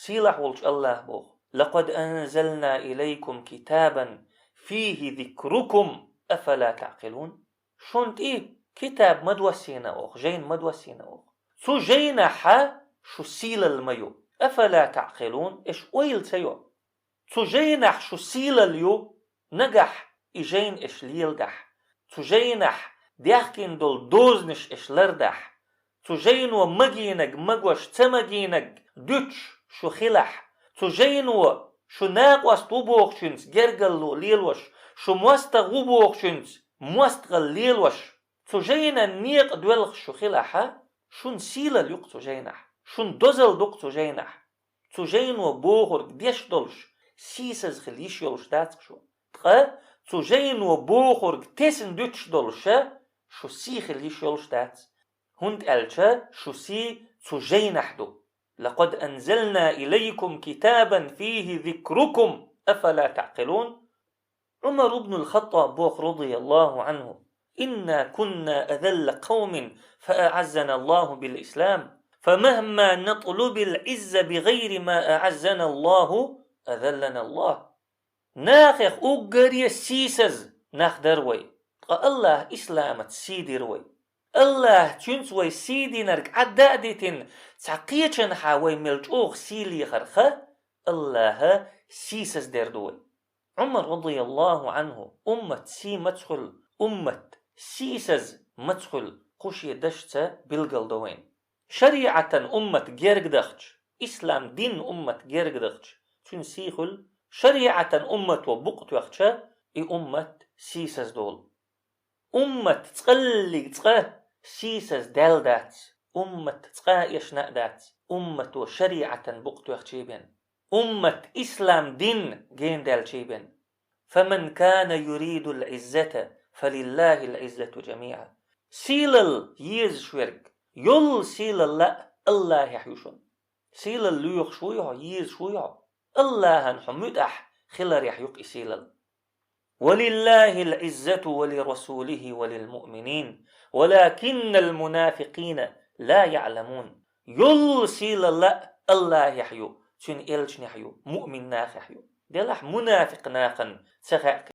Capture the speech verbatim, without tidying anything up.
Сийлахь волчу АллахӀа боху: «Лакъад анзална илайкум китабан фихи зикрукум, афала таъкъилун?» Шуна тӀе китаб ма доссийна оха, жайна ма доссийна оха. Цу жайнахьа шу сийлалла ма ю. Афала таъкъилун, аша ойла ца йо? Цу жайнахь шу сийлалла ю, нагахь и жайна аша леладахь. Цу жайнахь даьхкина долу дозанаш аша лардахь. Цу жайно магийнарг, магош ца магийнарг дуьтуш шу хилахь. Цу жайно шу накъост ву бохучуьнца гергарло лелош, шу мостагӀа ву бохучуьнца мостагӀалла лелош. Цу жайнан некъа доьлхуш шу хилахьа, шуна сийлалла ю-кх цу жайнахь, шуна дозалла ду-кх цу жайнахь. Цу жайно бохург деш долуш, сийсаза хила йиш йолуш дац-кх шу. Ткъа цу жайно бохург тесна дуьтуш долуша, шу сий хила йиш йолуш дац. ХӀунда аьлча шу сий цу жайнахь ду. «Лакъад анзална илайкум китабан фихи зикрукум, афала таъкъилун?» Ӏумар ибн ал-Хаттаб боху, радияллаху Ӏанху: «Инна кунна азалла къавмин, фа аъаззана Аллаху бил ислам, фа махма натлубил изза би гӀайри ма аъаззана Аллаху, азаллана Аллах». Нахех уггаре сийсаза нах дара вай, ткъа АллахӀа исламаца сий дира вай. АллахӀа цуьнца вай сий динарг Ӏадда а дитина, цхьа кхечанхьа вай мел чӀогӀа сий лехарха, АллахӀа сийсаза дер ду вай. Ӏумар, радияллаху Ӏанху, уммат сий маца хуьлу, уммат сийсаза маца хуьлу, кху шен дашца билгалдо вайна. ШариӀатан уммат герга дахча, ислам дин уммат герга дахча, цуьнан сий хуьлу, шариӀатан уммато букъ тоьхча, и уммат сийсаза долу. Уммат цкъаллиг цкъа сийсаза даьлла дац, уммат цкъа а эшна а дац, уммато шариӀатан букъ тоьхчий бен. Уммат ислам дин гендаьлчий бен. «Фаман кана юридул иззата, фалиллахил иззату жамиӀа». Сийлалла езаш верг, йолу сийлалла а АллахӀехь ю шуна. Сийлалла лоьхуш вуй хьо, езаш вуй хьо, АллахӀан хьо муьтӀахь хиларехь ю-кх и сийлалла. «Валиллахил иззату ва лирасулихи ва лилмуъминин, валакиннал мунафикъина ла яъламун». Йолу сийлалла а АллахӀехь ю, цуьнан элчанехь ю, муъмин нахехь ю. Делахь мунафикъ нахана ца хаьа.